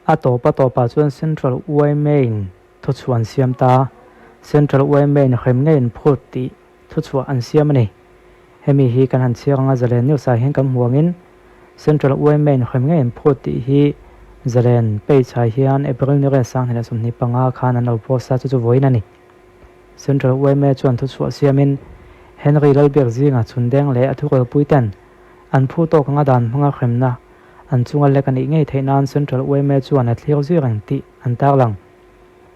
A tawp a tawpah chuan Central yma-in thuchhuah an siam ta. Central yma-in hrem ngei an phut tih thuchhuah an siam a ni. Hemi hi kan han chhiar anga Zalen News ah hian kan hmu angin Central yma-in hrem ngei an phut tih hi Zalen page ah hian April ni riat 2025 khan an lo post a, chu chu vawiin a ni. Central yma chuan thuchhuah siamin Henry Lalbiak zinga chhundeng leh a thurualpui ten an phu tawk anga dan hmanga hremna an chunga lek a nih ngei theih nan Central yma chuan a thlir zui reng tih an tarlang.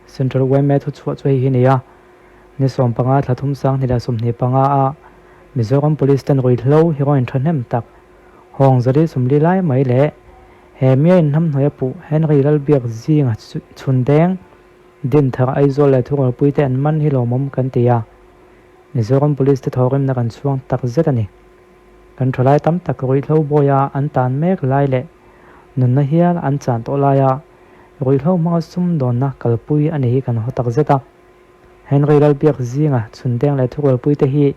Central yma thuchhuah chu hei hi a ni a, ni 15 thla thum 2025 a Mizoram Police ten ruihhlo heroin thahnem tak hawng 440 lai mai leh he mia inhnamhnawih a puh Henry Lalbiak zinga chhundeng Dinthar Aizawl leh Thuralpui te an man hi lawmawm kan ti a, Mizoram Police te thawhrimna kan chhuang tak zet a ni. Kan thalai tam tak ruihhlo bawia an tan mek lai leh nunna hial an chan tawh laia ruihhlo hmanga sumdawnna kalpui a ni hi kan haw tak zet a. Henry Lalbiak zinga chhundeng leh Thuralpui te hi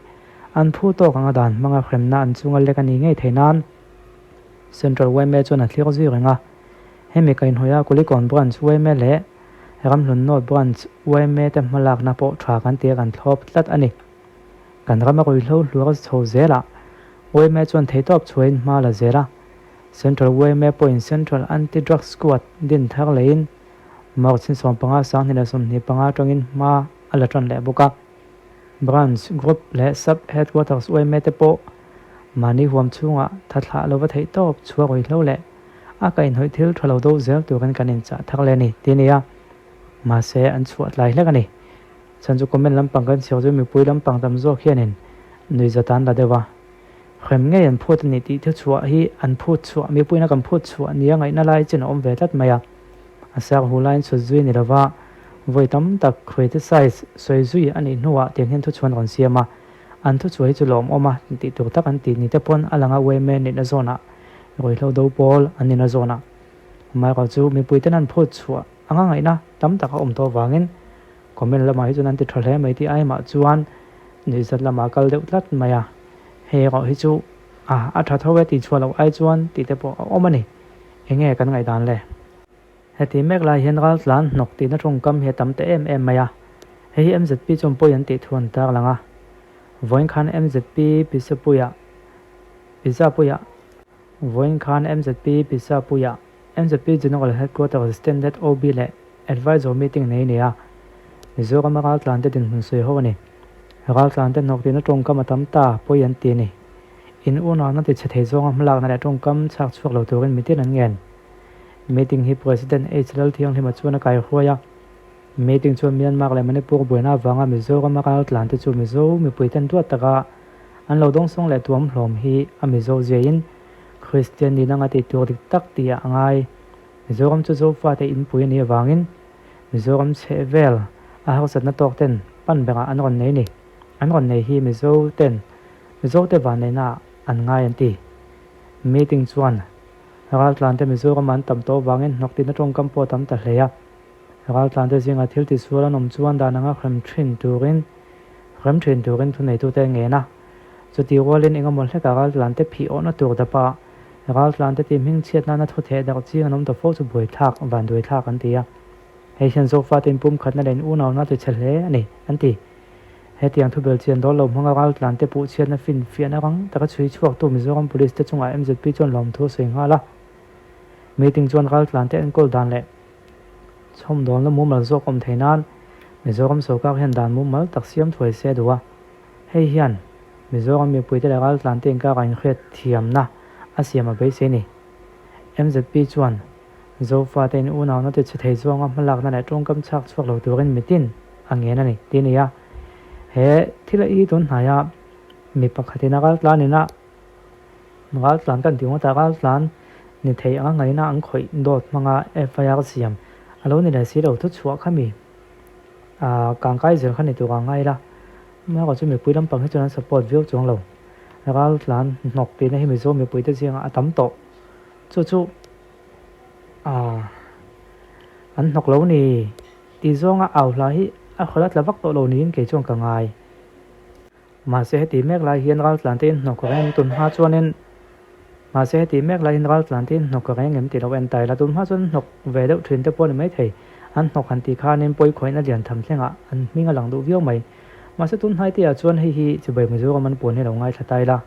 an phu tawk anga dan hmanga hremna an chunga lek a ni ngei thei nan Central yma chuan a thlir zui reng a. Hemi kainhawia Kulikawn Branch yma leh Ramhlun North Branch yma te hmalakna pawh tha kan tia kan thlawp tlat a ni. Kan rama ruihhlo hluar chho zelah yma chuan theihtawp chhuahin hma la zel a. Central yma pawhin Central Anti-Drug Squad din thar leiin March ni 15 2025 atangin hma a la tan leh bawk a. Branch, Group leh Sub Headquarters yma te pawh mahni huam chhungah tha thlah lova theihtawp chhuak ruihhlo leh a kaihhnawih thil tha lo do zel turin kan inchah thar leh a ni tih a ni a, mahse an chhuah tlai hlek a ni. Chhan chu comment lampang kan chhiar chu mipui lampang tam zawk hianin nuihzat an la deuh a, hrem ngei an phut a ni tih thu chhuah hi an phut chhuah, mipuiin a kan phut chhuah nia ngaihna lai chin a awm ve tlat mai a, a sar hu laiin chhut zui a ni lova, vawi tam tak criticize sawi zui a nih hnuah tiang hian thu chhuan rawn siam a, an thu chhuah hi chu lawmawm a tih tur tak an tih ni te pawn a lang a yma nihna zawnah Ruihhlo do pawl an nina zawnah amaherawh chu mipui ten an phut chhuah anga ngaihna tam tak a awm tawh avangin comment lamah hi chuan an ti tha hle mai tih aimah chuan nuihzat lamah a kal deuh tlat mai a, hei erawh hi chu a a tha tho e tih chhuah loh ai chuan tih te pawh a awm a ni. Enge kan ngaihdan le? Heti mek lai hian raltlan hnawk tihna tawngkam hi a tam ta em em mai a, hei hi MZP chuan pawi an tih thu an tarlang a, vawiin khan MZP Pisapuia Pizapuia Vawiin khan MZP Pizapuia MZP General Headquarters Standard OB leh Advisor Meeting nei a ni a, Mizorama raltlante dinhmun sawi ho a ni. Raltlante hnawk tihna tawngkam a tam ta pawi an ti a ni. In unauna ti chhe thei zawnga hmalakna leh tawngkam chhak chhuak lo turin mitin an ngen. Meeting hi President H Lalthianghlima chuan a kaihruai a. Meeting chuan Myanmar leh Manipur buaina avanga Mizorama raltlante chu Mizo mipuiten duat taka An lo dawngsawng leh tuam hlawm hi a Mizo ziain Kristian nin anga tih tur dik tak tih ah a ngai. Mizoram chu Zofate inpui a nih avangin Mizoram chheh vel a harsatna tawk ten pan berah an rawn nei ni. An rawn nei hi Mizo ten Mizo te vanneihna ah an ngai an ti. Meeting chuan raltlan te Mizoram an tam tawh avangin hnawk tihna tawngkam pawh a tam ta hle a. Raltlante zinga thil tisual an awm chuan dan anga hrem thin turin hrem thin turin thuneitute a ngen a. Chutih rualin engemaw hlekah raltlante phih awhna tur dapa raltlante tih hmingchhiat nana thu theh darh ching an awm ta fo chu buaithlak, vanduaithlak an ti a. Hei hian Zofate inpumkhatna leh in-unauna ti chhe hle a ni, an ti. Hetiang thubel chian dawl lo hmanga raltlante puhchhiatna finfiahna rang taka chhui chhuaktu Mizoram Police te chungah MZP chuan lawmthu a sawi nghal a. Meeting chuan raltlante enkawl dan leh Chhawmdawnna mumal zawk awm thei nan Mizoram sorkar hian dan mumal tak siam thuai se a duh a. Hei hian Mizoram mipuite leh raltlante inkara inhriat thiamna a siam a beisei a ni. MZP chuan Zofate in unauna ti chhe thei zawnga hmalakna leh tawngkam chhak chhuak lo turin mitin a ngen a ni tih a ni a. He thil a i tun hnaia mi pakhatin a raltlan ina Raltlan kan tih ngawtah raltlan ni thei anga ngaihna an khawih dawt hmanga FIR siam a lo ni leh si lo. Thuchhuah kha mi ah kangkai zel kha ni tur ang ngai ila. Amaherawhchu chu mipui lampang hi chuan an support viau chuang lo. Raltlan hnawk tihna hi Mizo mipuite zingah a tam tawh. Chu chu ah an hnawk lo ni tih zawnga au hla hi a hawla tla vak tawh lo niin kei chuan ka ngai. Mahse heti mek lai hian raltlan te in hnawk reng tun hma chuanin Mahse heti mek laiin raltlan te in hnawk ka reng em tih lo en ta ila, tunhma chuan hnawk ve deuh thin te pawh ni maithei. An hnawk han tih khanin pawi khawihna lian tham thlengah an hming a lang duh viau mai. Mahse tunhnai te ah chuan hei hi chibai Mizoram an puan hi lo ngaithla ta ila.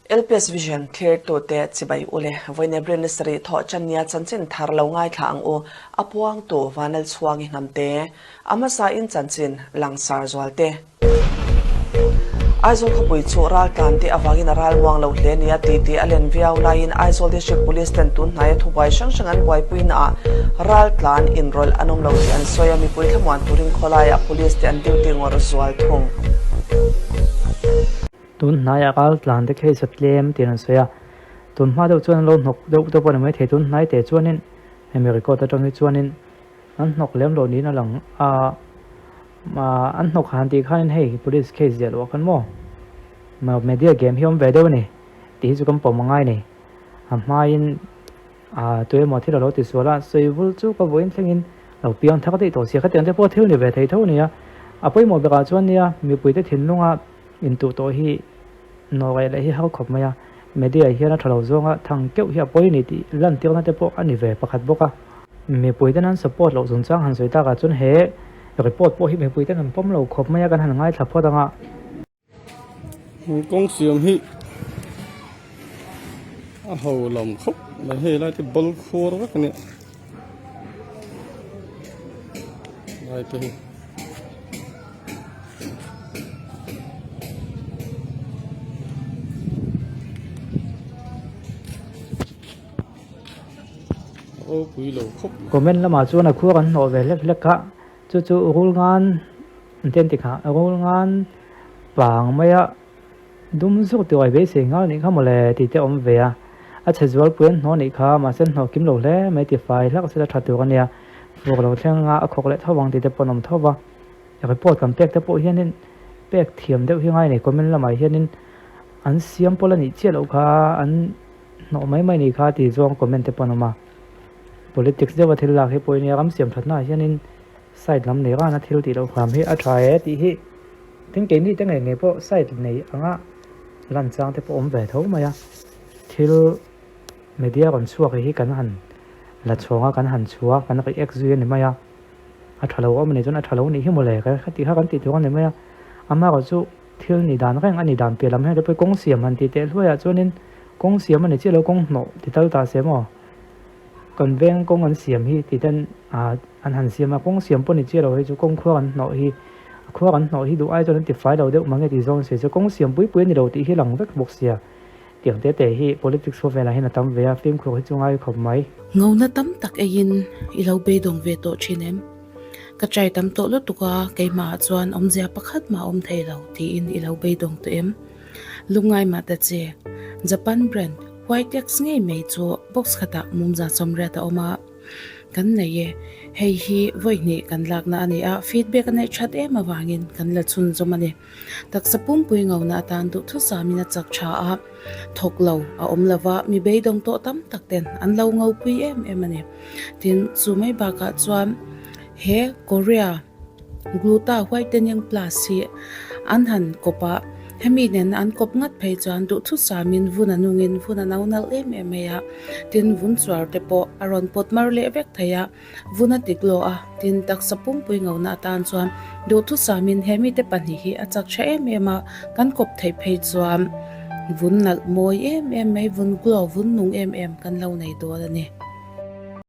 LPS Vision thlirtute chibai u le, vawiin April ni sarih thawh channia chanchin thar lo ngaithla ang u, a puangtu Vanlalchhuangi Hnamte, a hmasain chanchin langsar zualte. Aizawl khawpui chu raltlan te avangin a ral muang lo hle nia ti tih a len viau laiin Aizawl District Police ten tun hnaia thubuai hrang hrang an buaipuina ah raltlan inrawlh an awm lo tih an sawi a, mipui thlamuan turin khawlaiah Police te an duty ngawrh zual thung. Tun hnaiah raltlan te case a tlem tiin an sawi a, tun hma deuh chuan an lo hnawk deuh te pawh a ni maithei, tun hnai teh chuanin hemi record atang hi chuanin An hnawk lem lo niin a lang a, an hnawk han tih khanin hei police case ziah loh ah khan maw media game hi awm ve deuh a ni tih hi chu kan pawm a ngai a ni. A hmain tu emaw thil a lo ti sual a, sawi vul chu ka vawiin thlengin lo piang thak daih tawh sia khatiang te pawh thil ni ve thei tho a ni a, a pawimawh berah chuan nia mipuite thinlunga intuh tawh hi Nawreh leh hi har khawp mai a, media hian a tha lo zawnga thang keuh hi a pawi a ni tih lantirna te pawh a ni ve pakhat bawk a. Mipui ten an support loh chungchang han sawi takah chuan he report pawh hi mipui ten an pawm lo khawp mai a, kan han ngaithla phawt ang a. Kawng siam hi a ho lam khawp mai hei lai te bal khuar vek a nia lai te hi. Comment lamah chuan a khuar an hnawh ve hlek hlek a, chu chu rul ngan an ti an ti kha, rul ngan pang maia dum zuk tih uai beisei nghal nih kha mawle tih te a awm ve a, a chhe zualpui an hnawh nih kha mahse an hnawh kim lo hle mai ti fai hlak sela tha tur a nia, fur lo thleng anga a khawk leh tho ang tih te pawh an awm tho va. Report kan pek te pawh hianin pek thiam deuh hi ngai nei comment lamah hianin an siam pawl a nih chiah loh kha an hnawh mai mai nih kha tih zawng comment te pawh an awm a. Politics deuha thil lak hi pawh nia ram siam thatna ah hianin side lam nei rana thil tih loh hram hi a tha e tih hi tin keini te ngei ngei pawh side nei anga lan chang te pawh awm ve tho mai a. Thil media rawn chhuak hi kan han la chhawng a kan han chhuah a kan react zui a ni mai a. A tha lo awm a nih chuan a tha lo nih hi mawle ka kha tih kha kan tih tur a ni mai a, amaherawh chu thil ni dan reng a ni dan piah lam hian ropui kawng siam han tih teh hluaiah chuanin kawng siam a ni chiah lo kawng hnawh ti tal ta se maw kan veng kawng an siam hi ti ten ah an han siam a kawng siam pawh ni chiah lo hei chu kawng khuar an hnawh hi a khuar an hnawh hi duh ai chuan an ti fai lo deuh mange tih zawng se chu kawng siam pui pui a ni lo tih hi lang vek bawk sia. Tiang te te hi politics ho velah hian a tam ve a, fimkhur hi chu ngai khawp mai. Ngona tam tak eiin i lo beidawng ve tawh thin em? Ka try tam tawh lutuk a, keimahah chuan awmzia pakhat mah a awm thei lo tiin i lo beidawng tawh em? Lungngai mah ta che, Japan brand White X ngei mai chu box khatah mumza sawmriat a awm a. Kan nei e. Hei hi vawi hnih kan lakna a ni a, feedback a neih that em avangin kan la chhunzawm a ni. Taksa pumpui ngona atan duhthusamin a chak tha a, thawk lo a awm lo va, mi beidawng tawh tam tak ten an lo ngopui em em a ni. Tin, chu mai bakah chuan he Korea Gluta Whitening Plus hi an han kawp a, hemi nena an kawp ngat phei chuan duhthusamin vun a nungin vun a no nalh em em mai a, tin vun chuar te pawh a rawn pawt mar leh vek thei a. Vun a tik lo a, tin taksa pumpui ngona atan chuan duhthusamin he mite pahnih hi a chak tha em em a, kan kawp theih phei chuan vun nalh mawi em em mai, vun glow, vun nung em em kan lo nei dawn a ni.